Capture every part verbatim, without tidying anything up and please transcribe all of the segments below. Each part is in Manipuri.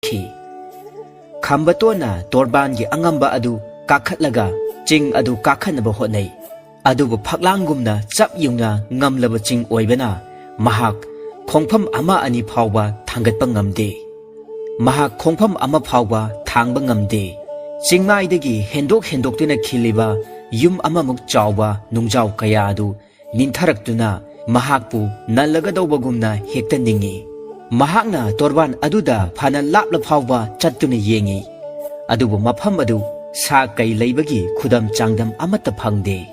ꯈꯤ꯫ ꯈꯝꯕꯇꯣꯟꯅ ꯇꯣꯔꯕꯥꯟꯒꯤ ꯑꯉꯝꯕ ꯑꯗꯨ ꯀꯥꯈꯠꯂꯒ ꯆꯤꯡ ꯑꯗꯨ ꯀꯥꯈꯠꯅꯕ ꯍꯣꯠꯅꯩ꯫ ꯑꯗꯨꯕꯨ ꯐꯛꯂꯥꯡꯒꯨꯝꯅ ꯆꯞ ꯌꯨꯡꯅ ꯉꯝꯂꯕ ꯆꯤꯡ ꯑꯣꯏꯕꯅ ꯃꯍꯥꯛ ꯈꯣꯡꯐꯝ ꯑꯃ ꯑꯅꯤ ꯐꯥꯎꯕ ꯊꯥꯡꯒꯠꯄ ꯉꯝꯗꯦ꯫ ꯃꯍꯥꯛ ꯈꯣꯡꯐꯝ ꯑꯃ ꯐꯥꯎꯕ ꯊꯥꯡꯕ ꯉꯝꯗꯦ꯫ ꯆꯤꯡꯃꯥꯏꯗꯒꯤ ꯍꯦꯟꯗꯣꯛ ꯍꯦꯟꯗꯣꯛꯇꯨꯅ ꯈꯤꯜꯂꯤꯕ ꯌꯨꯝ ꯑꯃꯃꯨꯛ ꯆꯥꯎꯕ ꯅꯨꯡꯖꯥꯎ ꯀꯌꯥ ꯑꯗꯨ ꯅꯤꯟꯊꯔꯛꯇꯨꯅ ꯃꯍꯥꯛꯄꯨ ꯅꯜꯂꯒꯗꯧꯕꯒꯨꯝꯅ ꯍꯦꯛꯇ ꯅꯤꯡꯏ꯫ ꯃꯍꯥꯛꯅ ꯇꯣꯔꯕꯥꯟ ꯑꯗꯨꯗ ꯐꯅ ꯂꯥꯞꯂ ꯐꯥꯎꯕ ꯆꯠꯇꯨꯅ ꯌꯦꯡꯏ, ꯑꯗꯨꯕꯨ ꯃꯐꯝ ꯑꯗꯨ ꯁꯥ ꯀꯩ ꯂꯩꯕꯒꯤ ꯈꯨꯗꯝ ꯆꯥꯡꯗꯝ ꯑꯃꯠꯇ ꯐꯪꯗꯦ꯫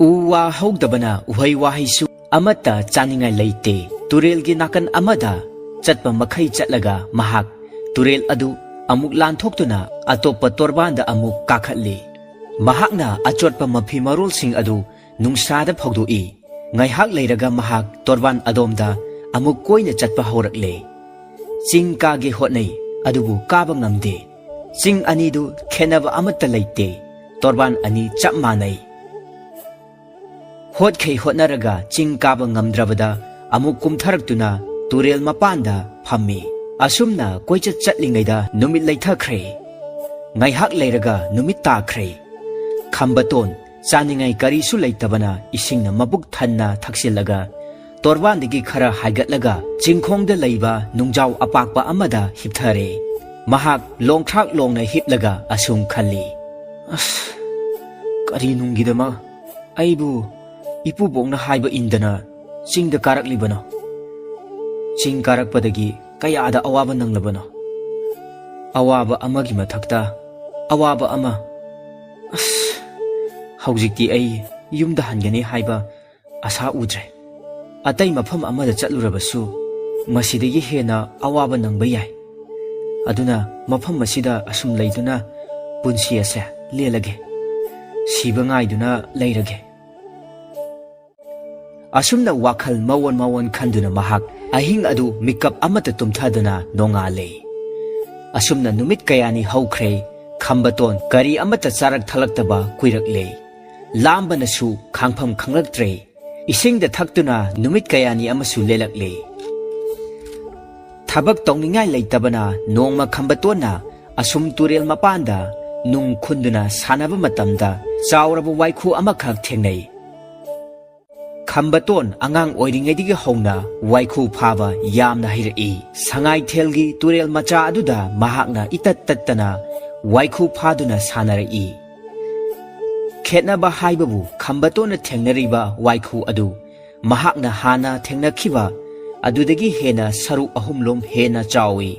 ꯎ ꯋꯥ ꯍꯧꯗꯕꯅ ꯎꯍꯩ ꯋꯥꯍꯩꯁꯨ ꯑꯃꯠꯇ ꯆꯥꯅꯤꯡꯉꯥꯏ ꯂꯩꯇꯦ꯫ ꯇꯨꯔꯦꯜꯒꯤ ꯅꯥꯀꯟ ꯑꯃꯗ ꯆꯠꯄ ꯃꯈꯩ ꯆꯠꯂꯒ ꯃꯍꯥꯛ ꯇꯨꯔꯦꯜ ꯑꯗꯨ ꯑꯃꯨꯛ ꯂꯥꯟꯊꯣꯛꯇꯨꯅ ꯑꯇꯣꯞꯄ ꯇꯣꯔꯕꯥꯟꯗ ꯑꯃꯨꯛ ꯀꯥꯈꯠꯂꯤ꯫ ꯃꯍꯥꯛꯅ ꯑꯆꯣꯠꯄ ꯃꯐꯤ ꯃꯔꯣꯜꯁꯤꯡ ꯑꯗꯨ ꯅꯨꯡꯁꯥꯗ ꯐꯧꯗꯣꯛꯏ꯫ ꯉꯥꯏꯍꯥꯛ ꯂꯩꯔꯒ ꯃꯍꯥꯛ ꯇꯣꯔꯕꯥꯟ ꯑꯗꯣꯝꯗ ꯑꯃꯨꯛ ꯀꯣꯏꯅ ꯆꯠꯄ ꯍꯧꯔꯛꯂꯦ꯫ ꯆꯤꯡ ꯀꯥꯒꯦ ꯍꯣꯠꯅꯩ, ꯑꯗꯨꯕꯨ ꯀꯥꯕ ꯉꯝꯗꯦ꯫ ꯆꯤꯡ ꯑꯅꯤꯗꯨ ꯈꯦꯠꯅꯕ ꯑꯃꯠꯇ ꯂꯩꯇꯦ꯫ ꯇꯣꯔꯕꯥꯟ ꯑꯅꯤ ꯆꯞ ꯃꯥꯟꯅꯩ꯫ ꯍꯣꯠꯈꯩ ꯍꯣꯠꯅꯔꯒ ꯆꯤꯡ ꯀꯥꯕ ꯉꯝꯗ꯭ꯔꯕꯗ ꯑꯃꯨꯛ ꯀꯨꯝꯊꯔꯛꯇꯨꯅ ꯇꯨꯔꯦꯜ ꯃꯄꯥꯟꯗ ꯐꯝꯃꯤ꯫ ꯑꯁꯨꯝꯅ ꯀꯣꯏꯆꯠ ꯆꯠꯂꯤꯉꯩꯗ ꯅꯨꯃꯤꯠ ꯂꯩꯊꯈ꯭ꯔꯦ꯫ ꯉꯥꯏꯍꯥꯛ ꯂꯩꯔꯒ ꯅꯨꯃꯤꯠ ꯇꯥꯈ꯭ꯔꯦ꯫ ꯈꯝꯕꯇꯣꯟ ꯆꯥꯅꯤꯡꯉꯥꯏ ꯀꯔꯤꯁꯨ ꯂꯩꯇꯕꯅ ꯏꯁꯤꯡꯅ ꯃꯕꯨꯛ ꯊꯟꯅ ꯊꯛꯆꯤꯜꯂꯒ ꯇꯣꯔꯕꯥꯟꯗꯒꯤ ꯈꯔ ꯍꯥꯏꯒꯠꯂꯒ ꯆꯤꯡꯈꯣꯡꯗ ꯂꯩꯕ ꯅꯨꯡꯖꯥꯎ ꯑꯄꯥꯛꯄ ꯑꯃꯗ ꯍꯤꯞꯊꯔꯦ꯫ ꯃꯍꯥꯛ ꯂꯣꯡꯈ꯭ꯔꯥꯛ ꯂꯣꯡꯅ ꯍꯤꯞꯂꯒ ꯑꯁꯨꯝ ꯈꯜꯂꯤ, "ꯑꯁ, ꯀꯔꯤ ꯅꯨꯡꯒꯤꯗꯃꯛ ꯑꯩꯕꯨ ꯏꯄꯨꯕꯣꯛꯅ ꯍꯥꯏꯕ ꯏꯟꯗꯅ ꯆꯤꯡꯗ ꯀꯥꯔꯛꯂꯤꯕꯅꯣ? ꯆꯤꯡ ꯀꯥꯔꯛꯄꯗꯒꯤ ꯀꯌꯥꯗ ꯑꯋꯥꯕ ꯅꯪꯂꯕꯅꯣ? ꯑꯋꯥꯕ ꯑꯃꯒꯤ ꯃꯊꯛꯇ ꯑꯋꯥꯕ ꯑꯃ꯫ ꯑꯁ, ꯍꯧꯖꯤꯛꯇꯤ ꯑꯩ ꯌꯨꯝꯗ ꯍꯟꯒꯅꯤ ꯍꯥꯏꯕ ꯑꯁꯥ ꯎꯗ꯭ꯔꯦ꯫ ꯑꯇꯩ ꯃꯐꯝ ꯑꯃꯗ ꯆꯠꯂꯨꯔꯕꯁꯨ ꯃꯁꯤꯗꯒꯤ ꯍꯦꯟꯅ ꯑꯋꯥꯕ ꯅꯪꯕ ꯌꯥꯏ꯫ ꯑꯗꯨꯅ ꯃꯐꯝ ꯑꯁꯤꯗ ꯑꯁꯨꯝ ꯂꯩꯗꯨꯅ ꯄꯨꯟꯁꯤ ꯑꯁꯦ ꯂꯦꯜꯂꯒꯦ꯫ ꯁꯤꯕ ꯉꯥꯏꯗꯨꯅ ꯂꯩꯔꯒꯦ꯫" ꯑꯁꯨꯝꯅ ꯋꯥꯈꯜ ꯃꯑꯣꯟ ꯃꯑꯣꯟ ꯈꯟꯗꯨꯅ ꯃꯍꯥꯛ ꯑꯍꯤꯡ ꯑꯗꯨ ꯃꯤꯀꯞ ꯑꯃꯠꯇ ꯇꯨꯝꯊꯗꯅ ꯅꯣꯡꯉꯥꯜꯂꯦ꯫ ꯑꯁꯨꯝꯅ ꯅꯨꯃꯤꯠ ꯀꯌꯥꯅꯤ ꯍꯧꯈ꯭ꯔꯦ꯫ ꯈꯝꯕꯇꯣꯟ ꯀꯔꯤ ꯑꯃꯠꯇ ꯆꯥꯔꯛ ꯊꯛꯂꯛꯇꯕ ꯀꯨꯏꯔꯛꯂꯦ꯫ ꯂꯥꯝꯕꯅꯁꯨ ꯈꯥꯡꯐꯝ ꯈꯪꯂꯛꯇ꯭ꯔꯦ꯫ ꯏꯁꯤꯡꯗ ꯊꯛꯇꯨꯅ ꯅꯨꯃꯤꯠ ꯀꯌꯥꯅꯤ ꯑꯃꯁꯨ ꯂꯦꯜꯂꯛꯂꯦ꯫ ꯊꯕꯛ ꯇꯧꯅꯤꯡꯉꯥꯏ ꯂꯩꯇꯕꯅ ꯅꯣꯡꯃ ꯈꯝꯕꯇꯣꯟꯅ ꯑꯁꯨꯝ ꯇꯨꯔꯦꯜ ꯃꯄꯥꯟꯗ ꯅꯨꯡ ꯈꯨꯟꯗꯨꯅ ꯁꯥꯟꯅꯕ ꯃꯇꯝꯗ ꯆꯥꯎꯔꯕ ꯋꯥꯏꯈꯨ ꯑꯃꯈꯛ ꯊꯦꯡꯅꯩ꯫ ꯈꯝꯕꯇꯣꯟ ꯑꯉꯥꯡ ꯑꯣꯏꯔꯤꯉꯩꯗꯒꯤ ꯍꯧꯅ ꯋꯥꯏꯈꯨ ꯐꯥꯕ ꯌꯥꯝꯅ ꯍꯩꯔꯛꯏ꯫ ꯁꯉꯥꯏꯊꯦꯜꯒꯤ ꯇꯨꯔꯦꯜ ꯃꯆꯥ ꯑꯗꯨꯗ ꯃꯍꯥꯛꯅ ꯏꯇꯠ ꯇꯠꯇꯅ ꯋꯥꯏꯈꯨ ꯐꯥꯗꯨꯅ ꯁꯥꯟꯅꯔꯛꯏ꯫ ꯈꯦꯠꯅꯕ ꯍꯥꯏꯕꯕꯨ ꯈꯝꯕꯇꯣꯟꯅ ꯊꯦꯡꯅꯔꯤꯕ ꯋꯥꯏꯈꯨ ꯑꯗꯨ ꯃꯍꯥꯛꯅ ꯍꯥꯟꯅ ꯊꯦꯡꯅꯈꯤꯕ ꯑꯗꯨꯗꯒꯤ ꯍꯦꯟꯅ ꯁꯔꯨꯛ ꯑꯍꯨꯝꯂꯣꯝ ꯍꯦꯟꯅ ꯆꯥꯎꯏ꯫